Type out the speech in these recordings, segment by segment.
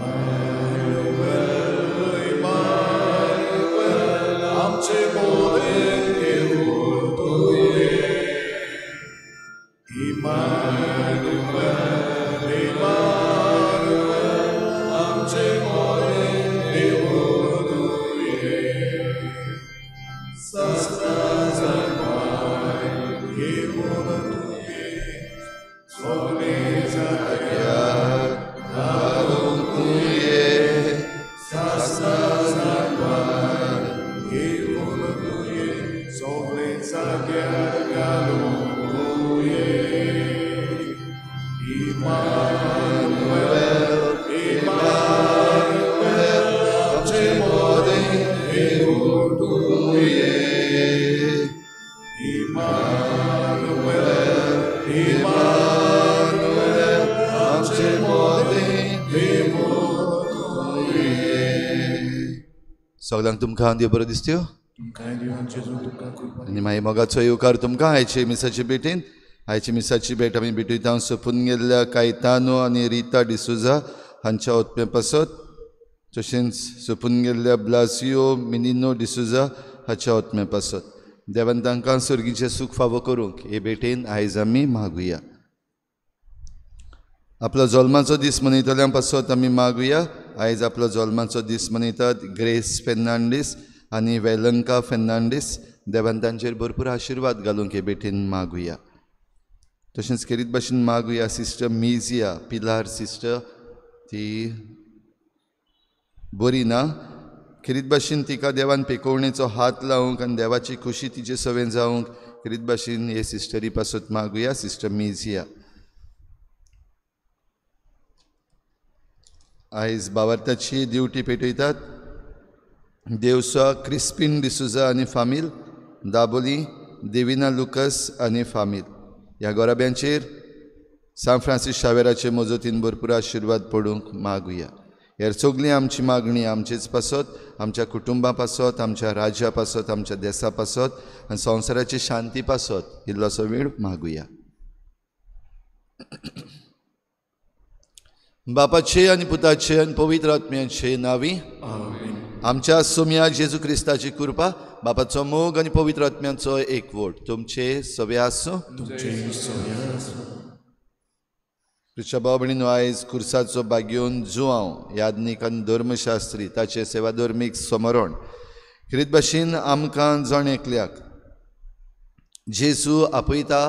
Immanuel, Immanuel, आमचे मोदें देव तुवें. इम्मानुएल, इम्मानुएल, आमचे मोदें देव तुवें. सासणा जागपाय घेवन तुवें, सगळें जाग्यार घालूंक तुवें. सासणा जागपाय घेवन तुवें, सगळें जाग्यार घालूंक तुवें. इम्मानुएल, इम्मानुएल, आमचे मोदें देव तुवें. इम्मानुएल, इम्मानुएल, आमचे मोदें देव तुवें. सगळ्यांक तुमकां देव बरो दिसत्यो तुमकांय देवान जेजू तुमकां कृपा. आनी मागीर मोगाचो येवकार तुमकां आयचे मिसाचे भेटीन. आयची मिसाची भेट आमी भेटयता सोपून गेल्ल्या कायतानो आनी रिता डिसोजा हांच्या ओतपे पासत, तशेंच सोपून गेल्ल्या ब्लासियो मिनिनो डिसोजा हाच्या ओतमे पासत. देवान तांकां सर्गीचें सूख फावो करूंक हे भेटेन आयज आमी मागुया. आपलो जल्माचो दीस मनयतल्यां पासत आमी मागुया. आयज आपलो जल्माचो दीस मनयतात ग्रेस फेर्नांडीस आनी वेलंका फेर्नांडीस. देवान तांचेर भरपूर आशिर्वाद घालूंक हे भेटेन मागुया. तशेंच खेरीत भाशेन मागुया सिस्टर मिजिया पिलार सिस्टर, ती बरी ना. खेरीत भाशेन तिका देवान पेकोवणेचो हात लावंक आनी देवाची खुशी तिचे सवें जावंक खेरीत भाशेन हे सिस्टरी पासत मागुया, सिस्टर मिजिया. आयज बावार्थाची दिवटी पेटयतात देवसा क्रिस्पीन डिसोजा आनी फामील, दाबोली देविना लुकस आनी फामील. ह्या गोराब्यांचेर सांत फ्रांसीस शावेराचे मजतीन भरपूर आशिर्वाद पडूंक मागुया. हेर सगळी आमची मागणी आमचेच पासत, आमच्या कुटुंबा पासत, आमच्या राज्या पासत, आमच्या देसा पासत आनी संवसाराची शांती पासत इल्लोसो वेळ मागुया. बापाचे आनी पुताचे आनी पवित्र आत्म्याचे नांवी आमच्या सोम्या जेजू क्रिस्ताची कृपा, बापाचो मोग आनी पवित्र आत्म्याचो एकवट तुमचे सवे आसूं. तुमच्या भाव भयणीनो, आयज कुर्साचो बागेवन जुआंव याज्ञीक आनी धर्मशास्त्री ताचे सेवाधर्मीक समरण. खेरीत भाशेन आमकां जण एकल्याक जेजू आपयता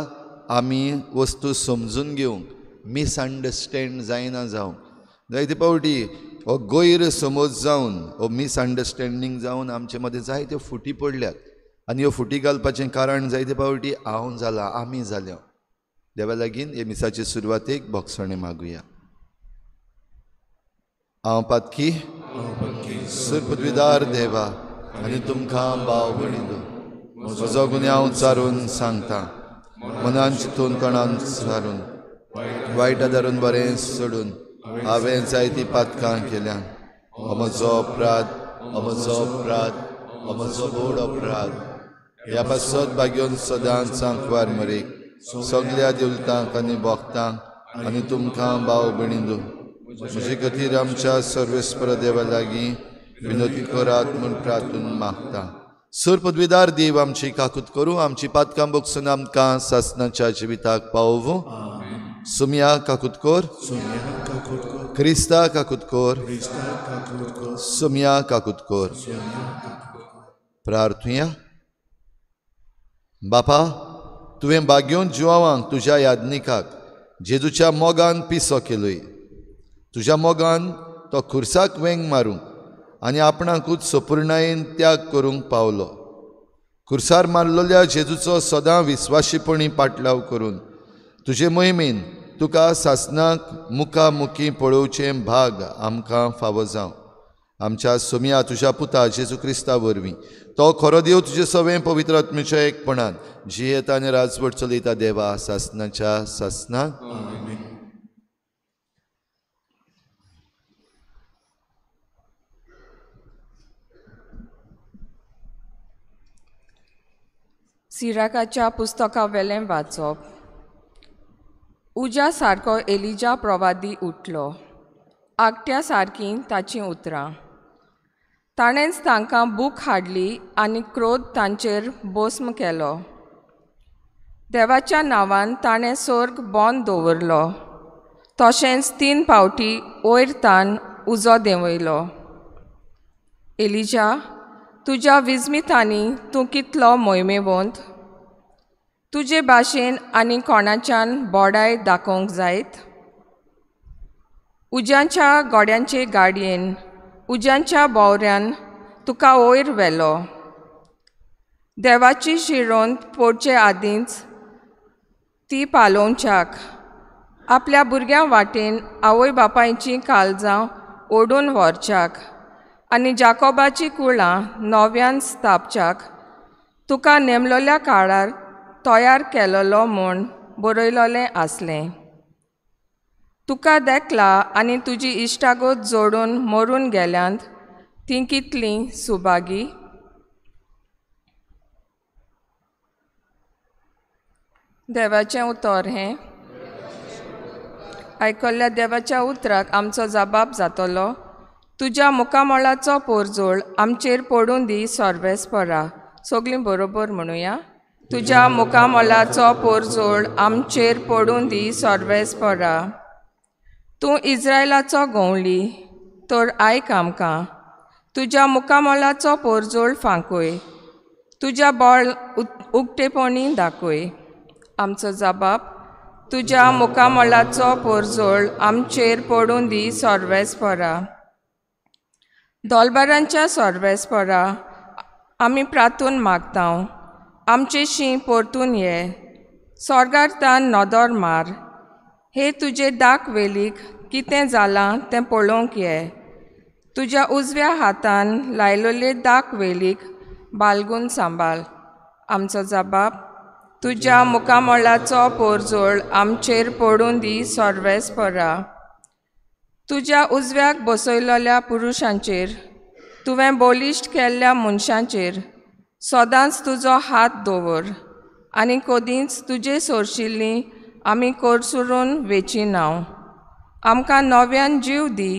आमी वस्तू समजून घेवंक, मिसअंडरस्टँड जायना जावंक. जायते फावटी हो गैरसमज जावन, हो मिसअंडरस्टँडींग जावन आमचे मदें जायत्यो फुटी पडल्यात आनी ह्यो फुटी घालपाचें कारण जायते फावटी हांव जाला, आमी जाल्या. देवा लागीं हे मिसाचे सुरवातेक भोगसणें मागुया. हांव पातकी सुरपृथ्वीदार देवा आनी तुमकां भाव भयणीनो म्हजो गुन्यांव चारून सांगता, मनान चिंतून तणान सारून वायट धरून बरें सोडून हांवें जायतीं पातकां केल्या. हो म्हजो अपराध, हो म्हजो अपराध, हो म्हजो व्हड अपराध. ह्या पासत भाग्योन सदांच सांकवार मरेक सगल्या देवतांक आनी भक्तांक आनी तुमकां भाव भयणीनो म्हजे खातीर आमच्या सर्वेस्पर देवा लागीं विनोती करात म्हूण प्रार्थून मागता. सर पदवीदार देव आमची काकूत करूं, आमची पातकां बोगसून आमकां सासणाच्या जिविताक पावोवं. सुम्या काकूत कर, क्रिस्ता काकूत कर, सुम्या काकूत कर. प्रार्थुया. बापा, तुवें बागेवन जिवांक तुज्या याज्ञिकाक जेजूच्या मोगान पिसो केलोय. तुज्या मोगान तो खुर्साक वेंग मारूंक आनी आपणाकूच सपुर्णायेन त्याग करूंक पावलो. खुर्सार मारलेल्या जेजूचो सदां विस्वाशीपणी पाटलाव करून तुजे मोहिमेन तुका सासणाक मुखामुखी पळोवचें भाग आमकां फावो जावं. आमच्या सोम्या तुज्या पुता जेजू क्रिस्ता वरवीं तो खरो देव तुजे सवें पवित्र आत्म्याच्या एकपणान जियेता आनी राजवट चलयता देवा सासणाच्या सासणाक. सिराकाच्या पुस्तका वेलें वाचप. उज्या सारको एलिजा प्रवादी उठलो. आगट्या सारकीं ताचीं उतरां. ताणेंच तांकां भूक हाडली आनी क्रोध तांचेर भस्म केलो. देवाच्या नांवान ताणें सोर्ग बंद दवरलो, तशेंच 3 फावटी वयर ताण उजो देंवयलो. एलिजा, तुज्या विजमितांनी तूं कितलो मोहिमेवंत! तुजे भाशेन आनी कोणाच्यान बोडाय दाखोवंक जायत? उज्यांच्या गोड्यांचे गाडयेन, उज्यांच्या बोवऱ्यान तुका वयर व्हेलो. देवाची शिरोन पडचे आदींच ती पालोवच्याक आपल्या भुरग्यां वाटेन आवय बापायचीं काळजां ओडून व्हरच्याक आनी जाकोबाची कुळां नव्यान स्थापच्याक तुका नेमलोल्या काळार तयार केलोलो म्हूण बरयलोलें आसलें. तुका देखला आनी तुजी इश्टागत जोडून मरून गेल्यांत तीं कितलीं सुभागी! देवाचें उतर हें. आयकल्ल्या देवाच्या उतराक आमचो जबाब जातलो. तुज्या मुखामळाचो पोरजोळ आमचेर पडूं दी सर्वेस्परा. सगळीं बरोबर म्हणुया. तुज्या मुखामळाचो पोरजोळ आमचेर पडूं दी सर्वेस्परा. तूं इज्रायलाचो गवळी तर आयक आमकां. तुज्या मुखामळाचो पोरजोळ फांकय, तुज्या बळ उक्तेपणी दाखय. आमचो जबाब, तुज्या मुखामळाचो पोरजोळ आमचेर पडूं दी सर्वेस्परा. दोलबारांच्या सर्वेस्परा, आमी प्रातून मागता, आमचेशी परतून ये. सोर्गार नदर मार, हे तुजे दाक वेलीक कितें जालां तें पळोवंक ये. तुज्या उजव्या हातान लायलोले दाक वेलीक बालगून सांबाळ. आमचो जबाब, तुज्या मुखामळाचो पोरजोळ आमचेर पडूं दी सर्वेस्परा. तुज्या उजव्याक बसयलोल्या पुरुशांचेर, तुवें बलिश्ट केल्ल्या मनशांचेर सदांच तुजो हात दवर आनी कदींच तुजे सोरशिल्लीं आमी कोरसुरून वेची नांव. आमकां नव्यान जीव दी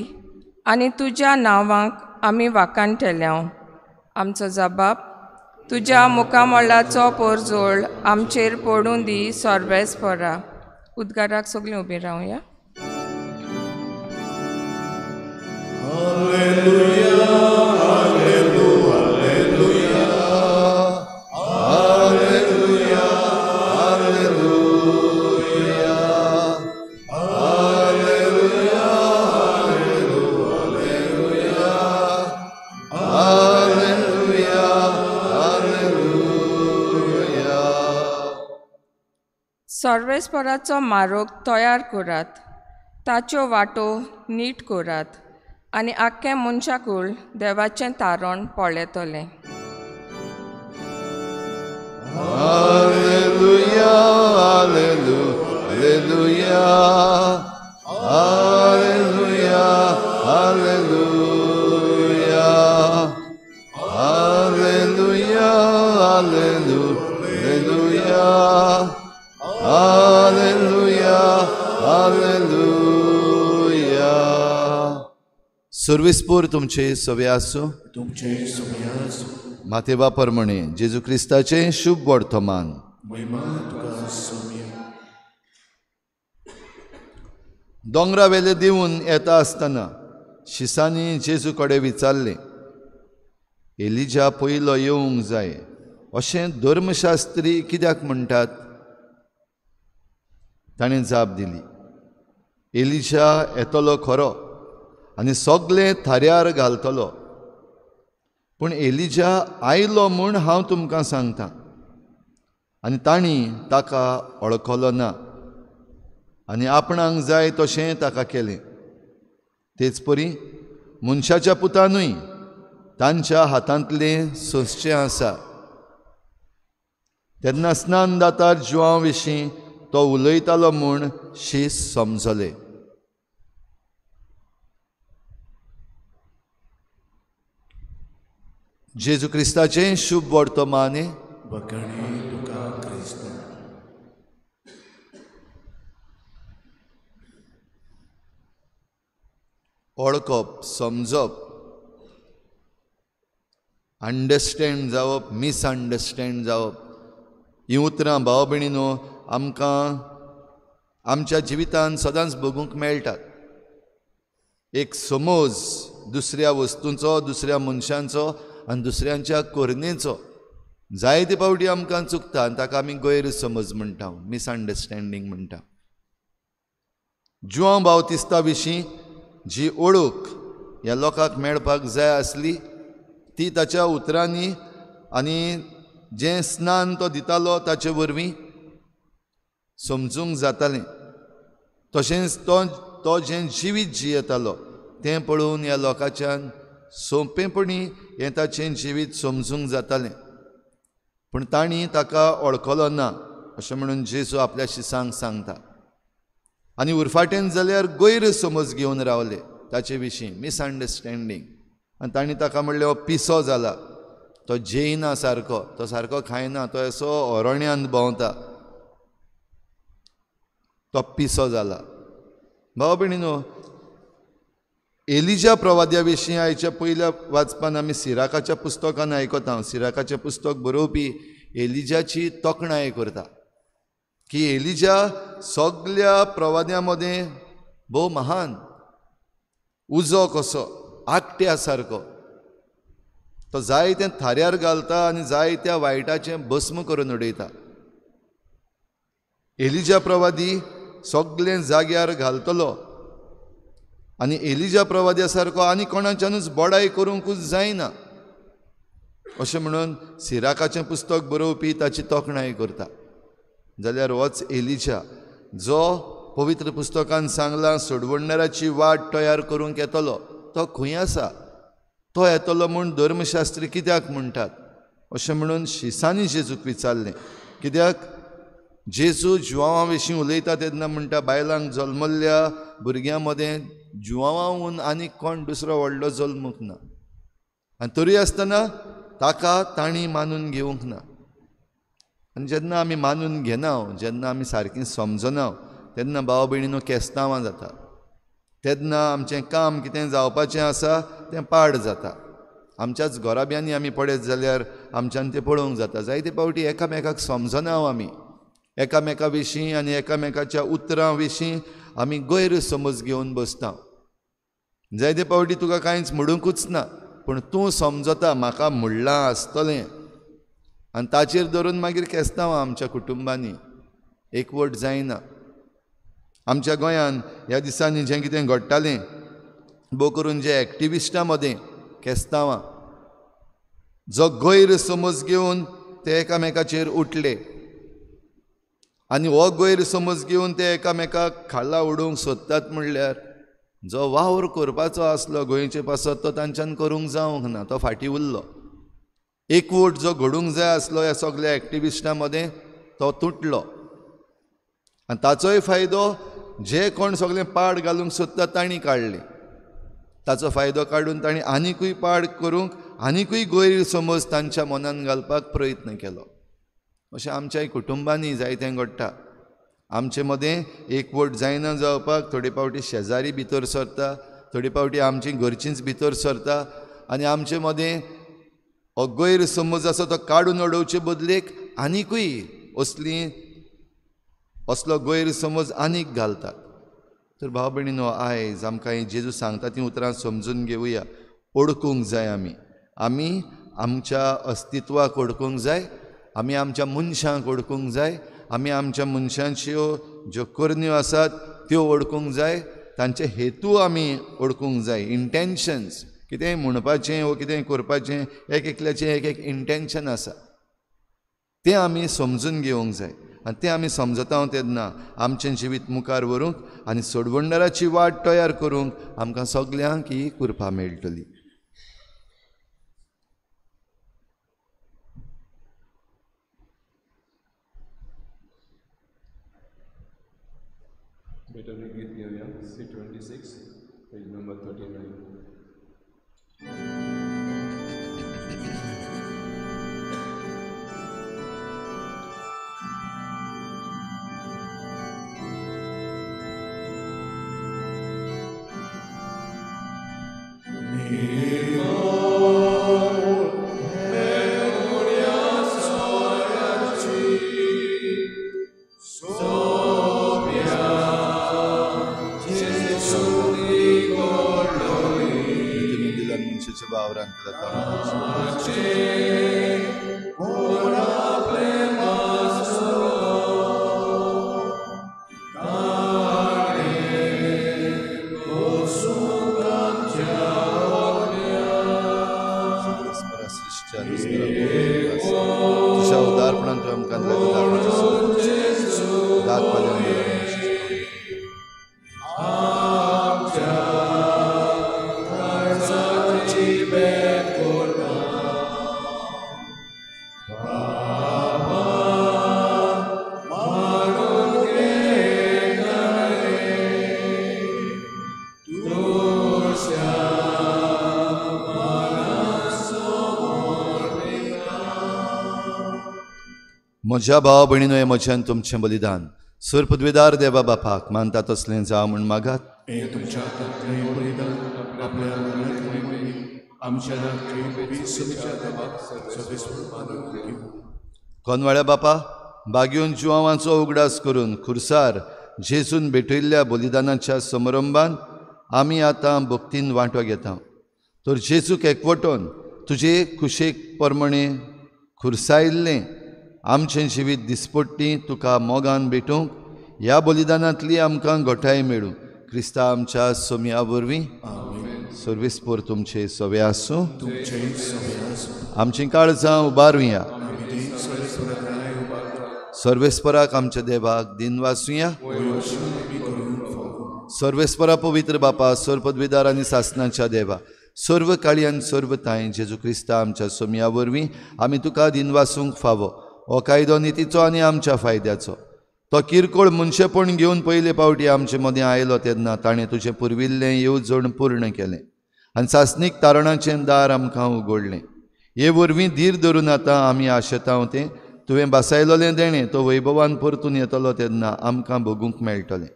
आनी तुज्या नांवाक आमी वाखाणटल्या. आमचो जबाब, तुज्या मुखामळाचो पोरजोळ आमचेर पडूं दी सर्वेस्परा. उद्गाराक सगळीं उबीं रावया. सर्वेस्पराचो मारोग तयार करात, ताच्यो वाटो नीट करात आनी आख्खें मनशाकूळ देवाचें तारण पळयतलें. Hallelujah, hallelujah, hallelujah, hallelujah, hallelujah, hallelujah, hallelujah, hallelujah. सर्वेस्पोर तुमचे सवे आसूं. तुमचे सवे आसूं. मातेवा परमणे जेजू क्रिस्ताचें शुभ वर्तमान. महिमा तुका सोम्या. दोंगरा वेले देवून येता आसतना शिसांनी जेजू कडेन विचारलें, एलिजा पयलो येवंक जाय अशें धर्मशास्त्री कित्याक म्हणटात? ताणें जाप दिली, एलिजा येतलो खरो आनी सगळें थाऱ्यार घालतलो, पूण एलिजा आयलो म्हूण हांव तुमकां सांगता आनी तांणी ताका वळखलो ना आनी आपणाक जाय तशें ताका केलें. तेच परी मनशाच्या पुतानूय तांच्या हातांतलें सोंसचें आसा. तेन्ना स्नान दातार जुवां विशीं तो उलयतालो म्हूण शीस समजले. जेजू क्रिस्ताचें शुभ वर्तमान. तुका क्रिस्त. वळखप, समजप, अंडरस्टँड जावप, मिसअंडरस्टँड जावप, हीं उतरां भाव भयणीनो आमकां आमच्या जिवितांत सदांच भोगूंक मेळटात. एक समज दुसऱ्या वस्तूंचो, दुसऱ्या मनशांचो आनी दुसऱ्यांच्या करणेचो जायते फावटी आमकां चुकता आनी ताका आमी गैरसमज म्हणटा, मिसअंडरस्टँडींग म्हणटा. जुआंव बावतिस्ता विशीं जी ओळख ह्या लोकांक मेळपाक जाय आसली ती ताच्या उतरांनी आनी जें स्नान तो दितालो ताचे वरवीं समजूंक जातालें. तशेंच तो जें जिवीत जियेतालो तें पळोवन ह्या लोकांच्यान सोंपेपणी हें ताचें जिवीत समजूंक जातालें. पूण तांणी ताका वळखलो ना अशें म्हणून जेजू आपल्या शिसांक सांगता. आनी उरफाटेन जाल्यार गैरसमज घेवन रावले ताचे विशीं, मिसअंडरस्टँडींग. आनी तांणी ताका म्हणलें हो पिसो जाला, तो जेयना सारको, तो सारको खायना, तो असो अरण्यांत भोंवता, तो पिसो जाला. भाव भयणीनो, एलिजा प्रवाद्या विशीं आयच्या पयल्या वाचपान आमी सिराकाच्या पुस्तकान आयकता. सिराकाचें पुस्तक बरोवपी एलिजाची तोखणाय करता की एलिजा सगल्या प्रवाद्यां मदें भोव महान, उजो कसो, आकट्या सारको, तो जायतें थाऱ्यार घालता आनी जायत्या वायटाचें भस्म करून उडयता. एलिजा प्रवादी सगळें जाग्यार घालतलो आनी एलिजा प्रवाद्या सारको आनी कोणाच्यानूच बडाय करूंकूच जायना अशें म्हणून सिराकाचें पुस्तक बरोवपी ताची तोखणाय करता. जाल्यार होच एलिजा जो पवित्र पुस्तकान सांगलां सोडवणणाराची वाट तयार करूंक येतलो, तो खंय आसा? तो येतलो म्हूण धर्मशास्त्री कित्याक म्हणटात अशें म्हणून शिसांनी जेजूक विचारलें. कित्याक जेजू जुआंवा विशीं उलयता तेन्ना म्हणटा बायलांक जल्मल्ल्या भुरग्यां मदें जुआंवाहून आनी कोण दुसरो व्हडलो जल्मूंक ना, आनी तरी आसतना ताका तांणी मानून घेवंक ना. आनी जेन्ना आमी मानून घेना, जेन्ना आमी सारकीं समजना, तेन्ना भाव भयणीनो केस्तांवां जाता, तेन्ना आमचें काम कितें जावपाचें आसा तें पाड जाता. आमच्याच घराब्यांनी आमी पळयत जाल्यार आमच्यान तें पळोवंक जाता. जायते फावटी एकामेकाक समजना आमी, एकामेका विशीं आनी एकामेकाच्या उतरां विशीं आमी गैरसमज घेवन बसता. जायते फावटी तुका कांयच म्हणूंकूच ना, पूण तूं समजता म्हाका म्हणलां आसतलें, आनी ताचेर धरून मागीर केस्तांवां आमच्या कुटुंबांनी एकवट जायना. आमच्या गोंयान ह्या दिसांनी जें कितें घडटालें, भोव करून जे एक्टिविस्टां मदें केस्तांवां, जो गैरसमज घेवन ते एकामेकाचेर उठले आनी हो गैरसमज घेवन ते एकामेकाक खाला उडोवंक सोदतात. म्हणल्यार जो वावर करपाचो आसलो गोंयचे पासत तो तांच्यान करूंक जावंक ना, तो फाटीं उरलो. एकवट जो घडूंक जाय आसलो ह्या सगल्या एक्टिविस्टां मदें तो तुटलो, आनी ताचोय फायदो जे कोण सगळें पाड घालूंक सोदता तांणी काडलें. ताचो फायदो काडून तांणी आनिकूय पाड करूंक, आनिकूय गैरसमज तांच्या मनान घालपाक प्रयत्न केलो. अशें आमच्याय कुटुंबांनी जायतें घडटा. आमचे मदें एकवट जायना जावपाक थोडे फावटी शेजारी भितर सरता, थोडे फावटी आमची घरचींच भितर सरता, आनी आमचे मदें हो गैरसमज आसा तो काडून उडोवचे बदलेक आनिकूय असलो गैरसमज आनीक घालतात. तर भाव भयणीनो, आयज आमकां हें जेजू सांगता तीं उतरां समजून घेवया. ओळखूंक जाय आमी, आमी आमच्या अस्तित्वाक ओळखूंक जाय, आमी आमच्या मनशांक ओळखूंक जाय, आमी आमच्या मनशांच्यो ज्यो करण्यो आसात त्यो ओळखूंक जाय, तांचे हेतू आमी ओळखूंक जाय. इंटेन्शन्स, कितेंय म्हणपाचें वो कितेंय करपाचें एक एकल्याचें एक एक इंटेन्शन आसा, तें आमी समजून घेवंक जाय. आनी तें आमी समजता तेन्ना आमचें जिवीत मुखार व्हरूंक आनी सोडवणदाराची वाट तयार करूंक आमकां सगल्यांक ही कृपा मेळटली. Better गीत घेवया, C26, page number 39. तुझ्या उदारपणान तुवें आमकां म्हज्या भाव भयणीनो, हें म्हज्यान तुमचें बलिदान सुर पदवीदार देवा बापाक मानता तसलें जावं म्हूण मागात. तुमच्या बलिदान आपल्या आमच्या. कोनवाळ्या बापा, बागेवन जुवांचो उगडास करून खुर्सार जेजून भेटयल्ल्या बलिदानाच्या समारंभान आमी आतां भक्तीन वांटो घेता. तर जेजूक एकवटून तुजे खुशेक प्रमाणे खुर्सायल्लें आमचें जिवीत दिसपट्टी तुका मोगान भेटूंक ह्या बलिदानांतली आमकां घटाय मेळूं. क्रिस्ता आमच्या सोम्या वरवीं. सर्वेस्पोर तुमचे सवे आसूं. आमचीं काळजां उबारुया. सर्वेस्पराक आमच्या देवाक दिनवासुया. सर्वेस्परा पवित्र बापा, सर्वपदवीदार आनी सासनाच्या देवा, सर्व काळी आनी सर्व तांय जेजू क्रिस्ता आमच्या सोम्या वरवीं आमी तुका दिनवासूंक फावो. हो कायदो नितीचो आनी आमच्या फायद्याचो. तो किरकोळ मनशेपण घेवन पयले पावटी आमचे मदीं आयलो तेन्ना ताणें तुजें पुर्विल्लें येवजण पूर्ण केलें आनी सासणीक तारणाचें दार आमकां उगडलें. हे वरवीं धीर धरून आतां आमी आशेता तें तुवें बासायलोलें देणें तो वैभवान परतून येतलो तेन्ना आमकां भोगूंक मेळटलें.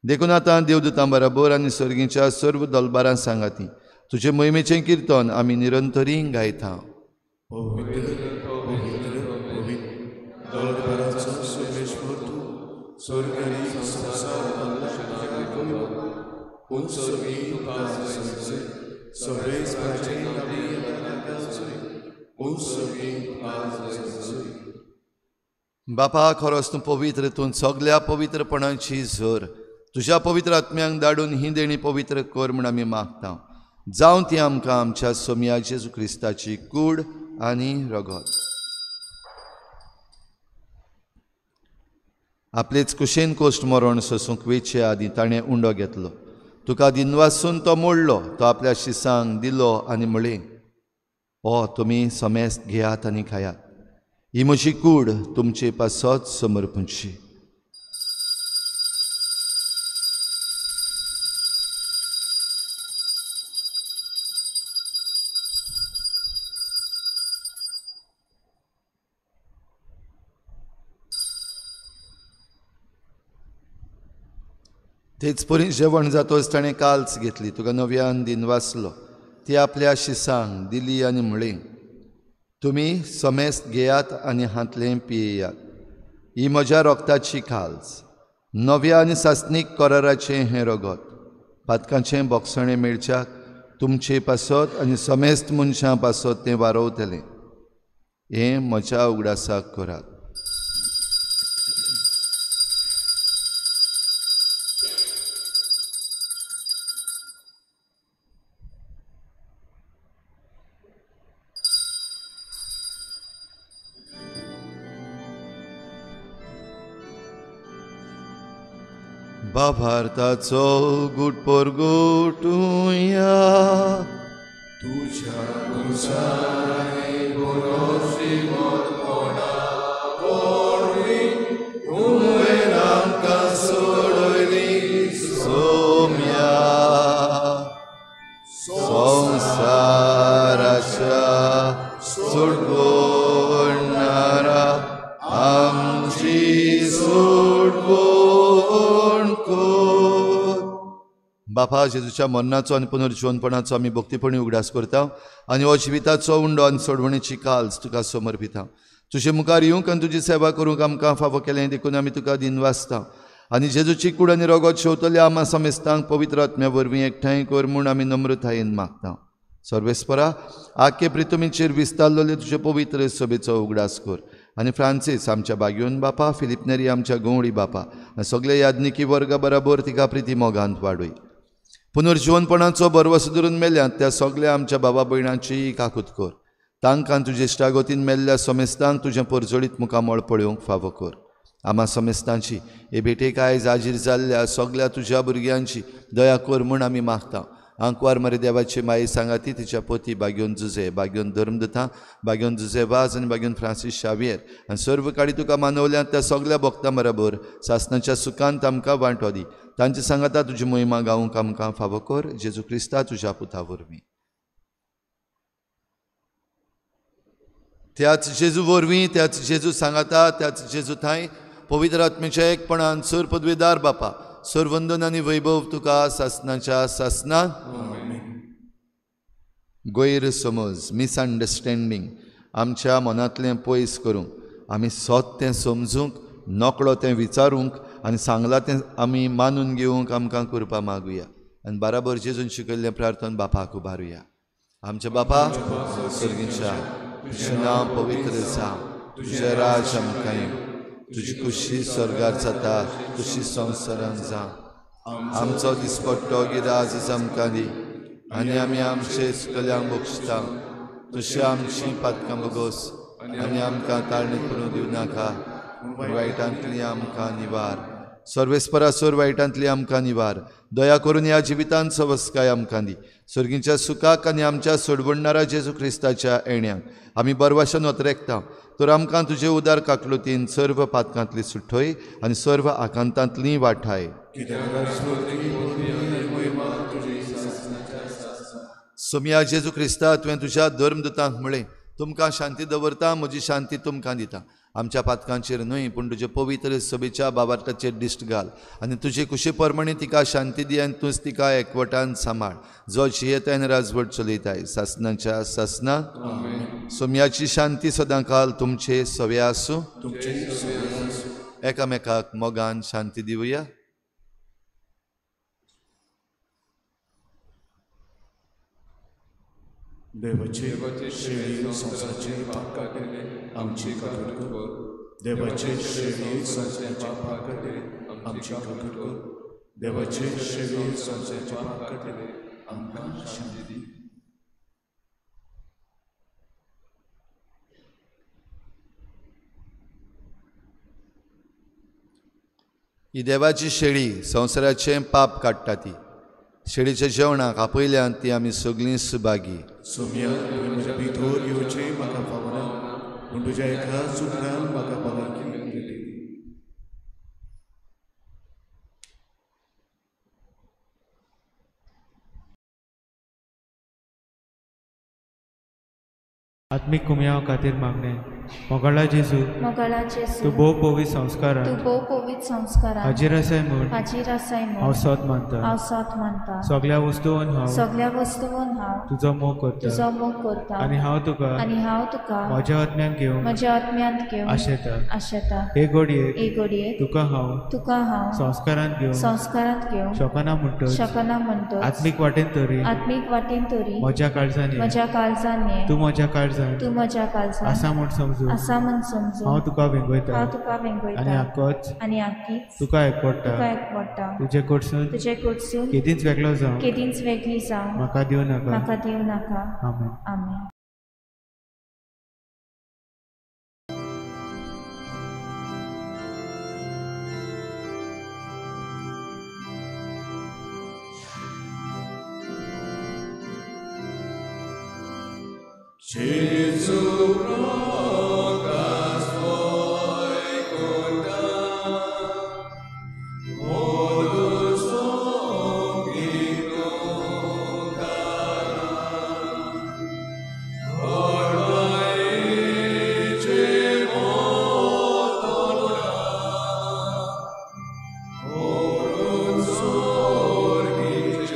देखून आतां देवदूतां बराबर आनी सर्गीच्या सर्व दलबारां सांगाती तुजे मोहिमेचें किर्तन आमी निरंतरी गायता. बापा, खरोच तूं पवित्र, तूं सगल्या पवित्रपणाची झर. तुज्या पवित्र आत्म्यांक धाडून ही देणी पवित्र कर म्हूण आमी मागता. जावं ती आमकां आमच्या सोम्या जेजू क्रिस्ताची कूड आनी रगत. आपलेच कुशेन कोश्ट मरण सोसूंक वेचे आदीं ताणें उंडो घेतलो. तुका दिनवासून तो मोडलो, तो आपल्या शिसांक दिलो आनी म्हळें, ओ तुमी समेस्त घेयात आनी खायात, ही म्हजी कूड तुमचे पासत समर्पणची. तेच परी जेवण जातोच ताणें काल्स घेतली, तुका नव्यान दिनवासलो, ती आपल्या शिसांक दिली आनी म्हळें, तुमी समेस्त घेयात आनी हांतलें पियेयात, ही म्हज्या रोगताची काल्स, नव्या आनी सासणीक कराराचें हें रगत, पातकांचें बोगसणें मेळच्याक तुमचे पासत आनी समेस्त मनशां पासत तें वारोवतलें. हें म्हज्या उगडासाक करात. भारताचो गुट परगटुया, तुझ्या खुर्सांनी श्रीमंतपणा वरवीं तुवें आमकां सोडयली सोम्या. संवसाराच्या सोडवणारा आमची सोडवण कर. बापा, जेजूच्या मरणाचो आनी पुनर्जिवनपणाचो आमी भक्तीपणी उगडास करता आनी हो जिविताचो उंडो आनी सोडवणेची काल्स तुका समर्पिता. तुजे मुखार येवंक आनी तुजी सेवा करूंक आमकां फावो केलें देखून आमी तुका दिनवासता. आनी जेजूची कूड आनी रगत शेवतल्या आमा समेस्तांक पवित्र आत्म्या वरवीं एकठांय कर म्हूण आमी नम्रतायेन मागता. सर्वेस्परा, आख्खे प्रितुमीचेर विस्तारलेले तुजे पवित्र सभेचो उगडास कर आनी फ्रांसीस आमच्या बागयोन बापा, फिलिप नेरी आमच्या गवळी बापा आनी सगळे याज्ञिकी वर्गा बराबर तिका प्रिती मोगांत वाडय. पुनर्जिवनपणाचो भरवसो धरून मेल्यात त्या सगळ्या आमच्या बाबा भयणांची काकूत कर. तांकां तुजे इश्टागतीन मेल्ल्या समेस्तांक तुजें परजळीत मुखामळ पळोवंक फावो कर. आमा समेस्तांची हे भेटेक आयज हाजीर जाल्ल्या सगळ्या तुज्या भुरग्यांची दया कर म्हूण आमी मागता. आंकवार मरे देवाची माई सांगाती तिच्या पोती बाग्योन जुजे, बाग्योन धर्मदुता, बाग्योन जुजे वाज आनी बाग्योन फ्रांसीस शावियर आनी सर्व काडी तुका मानवल्यात त्या सगळ्या भक्तां बराबर सासनाच्या सुखांत आमकां वांटो दी. तांचे सांगाता तुजी मोहिमा गावंक आमकां फावो कर. जेजू क्रिस्ता तुज्या पुता वरवीं. त्याच जेजू वरवीं, त्याच जेजू सांगाता, त्याच जेजू थांय पवित्र आत्म्याच्या एकपणान सर पदवेदार बापा, सर्वंदन आनी वैभव तुका सासनाच्या सासना. गैरसमज, मिसअंडरस्टँडींग आमच्या मनांतलें पयस करूंक, आमी सत तें समजूंक, नकळो तें विचारूंक आनी सांगलां तें आमी मानून घेवंक आमकां कृपा मागुया आनी बराबर जेजून शिकयल्लें प्रार्थन बापाक उबारुया. आमच्या बापा सर्गीच्या, तुजें नांव पवित्र जावं, तुजें राज आमकां येवं, तुजी खुशी स्वर्गार जाता तशी संवसारान जावं. आमचो दिसपट्टो गिराज आमकां दी आनी आमी आमचे सुकल्यांक बक्षता तशी आमची पातकां बगोस आनी आमकां ताळणी पडूं दिवं नाका, वायटांतली आमकां निवार. सर्वेस्परा सोर वायटांतली आमकां निवार. दया करून ह्या जिवितांत सवस्काय आमकां दी. सर्गीच्या सुखाक आनी आमच्या सोडवणणारा जेजू क्रिस्ताच्या येण्याक आमी बरवाशन ओतरेकता. तर आमकां तुजे उदार काकलुतीन सर्व पातकांतली सुठय आनी सर्व आकांतांतली वाठाय. सोमया जेजू क्रिस्ता, तुवें तुज्या धर्मदुतांक म्हळें, तुमकां शांती दवरता, म्हजी शांती तुमकां दिता. आमच्या पातकांचेर न्हय पूण तुजे पवित्र सभेच्या बाबार्थाचेर दिश्ट घाल आनी तुजे कुशे प्रमाणे तिका शांती दी आनी तूंच तिका एकवटान सांबाळ, जो जियेताय आनी राजवट चलयताय सासनाच्या सासना. सोमयाची शांती सदांकाल तुमचे सवे आसूं. एकामेकाक मोगान शांती दिवया. देवाचे शेळी संवसाराचे पाप काडटले आमची काकूट कर. देवाचे शेळी संवसाराचे पाप काडटले आमची काकूट कर. देवाचे शेळी संवसाराचे पाप काडटले आमकां शांती दी. ही देवाची शेळी संवसाराचें पाप काडटा. ती शेळीच्या जेवणाक आपयल्यान ती आमी सगळीं सुभागी. सोम्या, तुवें म्हज्या भितर येवचें म्हाका फावना, पूण तुज्या एका उतरान म्हाका भलायकी मेळटली. आत्मीक कुमयाव खातीर मागणें. मोगाळा जेजू, मोगाळा जेजू, तूं भोव पवित्र संस्कारान, तूं भोव पवित्र संस्कारान हाजीर आसाय म्हूण, हाजीर आसाय म्हूण हांव सत मानता, हांव सत मानता. सगळ्या वस्तून हांव, सगळ्या वस्तून हांव तुजो मोग करता, तुजो मोग करता आनी हांव तुका, आनी हांव तुका म्हज्या आत्म्यांत घेवन, म्हज्या आत्म्यांत घेवन आशेता, आशेता. हे घडयेक, हे घडयेक तुका हांव, तुका हांव संस्कारांत घेवन, संस्कारांत घेवन शकना म्हणटच, शकना म्हणटच आत्मीक वाटेन तरी, आत्मीक वाटेन तरी म्हज्या काळजान, म्हज्या काळजान तूं म्हज्या काळजान, तूं म्हज्या काळजान आसा म्हूण समजून, आसा म्हूण समजून हांव तुका वेंगयता, हांव तुका वेंगयता आनी आकोच, आनी आकीच तुका एकवडटा, तुका एकवडटा. तुजे कडसून, तुजे कडसून केदींच वेगळो जावं, केदींच वेगळी जावं म्हाका दिवं नाका, म्हाका दिवं नाका. आमेन. आमेन. Jesu rokas voi kota, modus omnino cara, ormai ce motora, orun sorgice.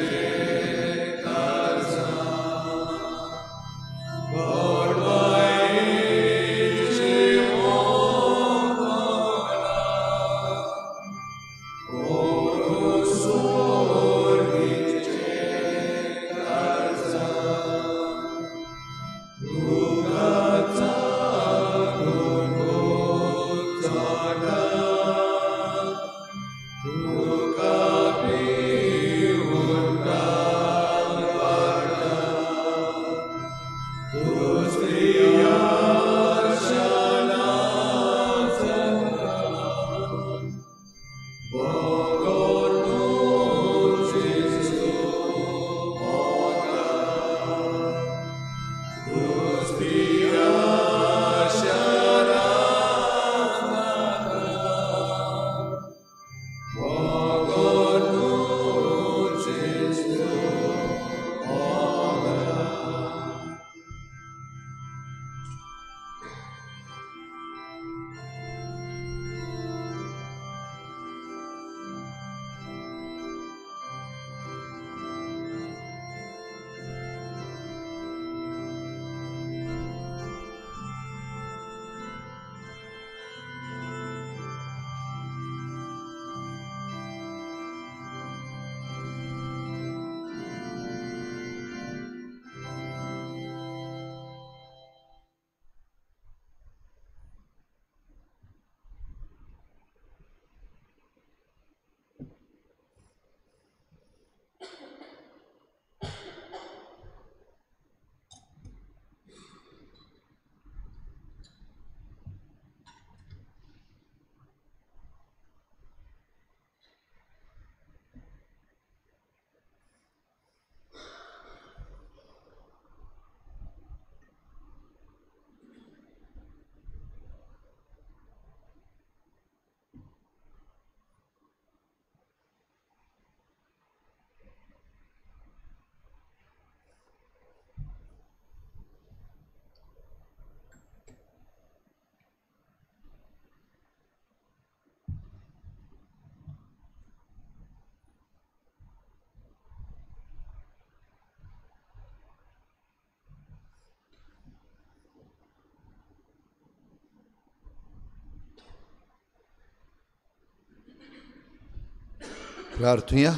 प्रार्थुया.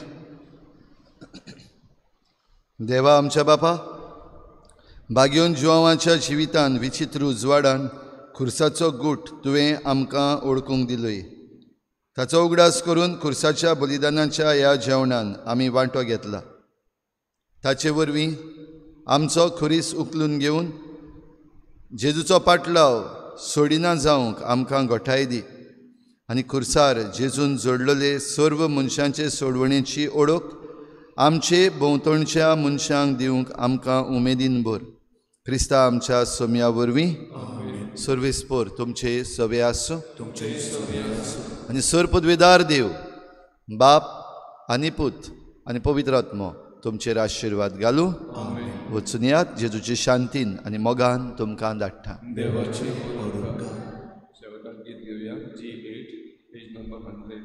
देवा आमच्या बापा, भाग्योन जुवांच्या जिवितान विचित्र उजवाडान खुर्साचो गूट तुवें आमकां ओळखूंक दिलोय. ताचो उगडास करून खुर्साच्या बलिदानाच्या ह्या जेवणान आमी वांटो घेतला. ताचे वरवीं आमचो खुरीस उखलून घेवन जेजूचो पाटलाव सोडिना जावंक आमकां गोठाय दी आनी खुर्सार जेजून जोडलेले सर्व मनशांचे सोडवणेची ओळख आमचे भोंवतणच्या मनशांक दिवंक आमकां उमेदीन भर. क्रिस्ता आमच्या सोम्या वरवीं. सर्वेस्पोर तुमचे सवे आसूं आनी सर पदवेदार देव बाप आनी पूत आनी पवित्र आत्मो तुमचेर आशिर्वाद घालूं. वचून यात जेजूचे शांतीन आनी मोगान तुमकां धाडटा. देवाचे अरुंगा. शेवटाक गीत घेवया, G8 page number 100.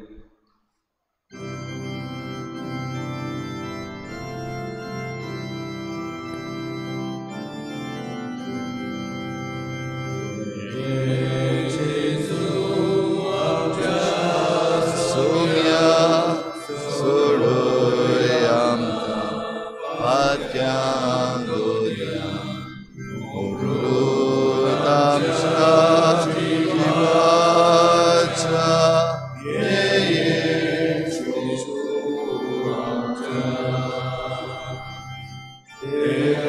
Yeah.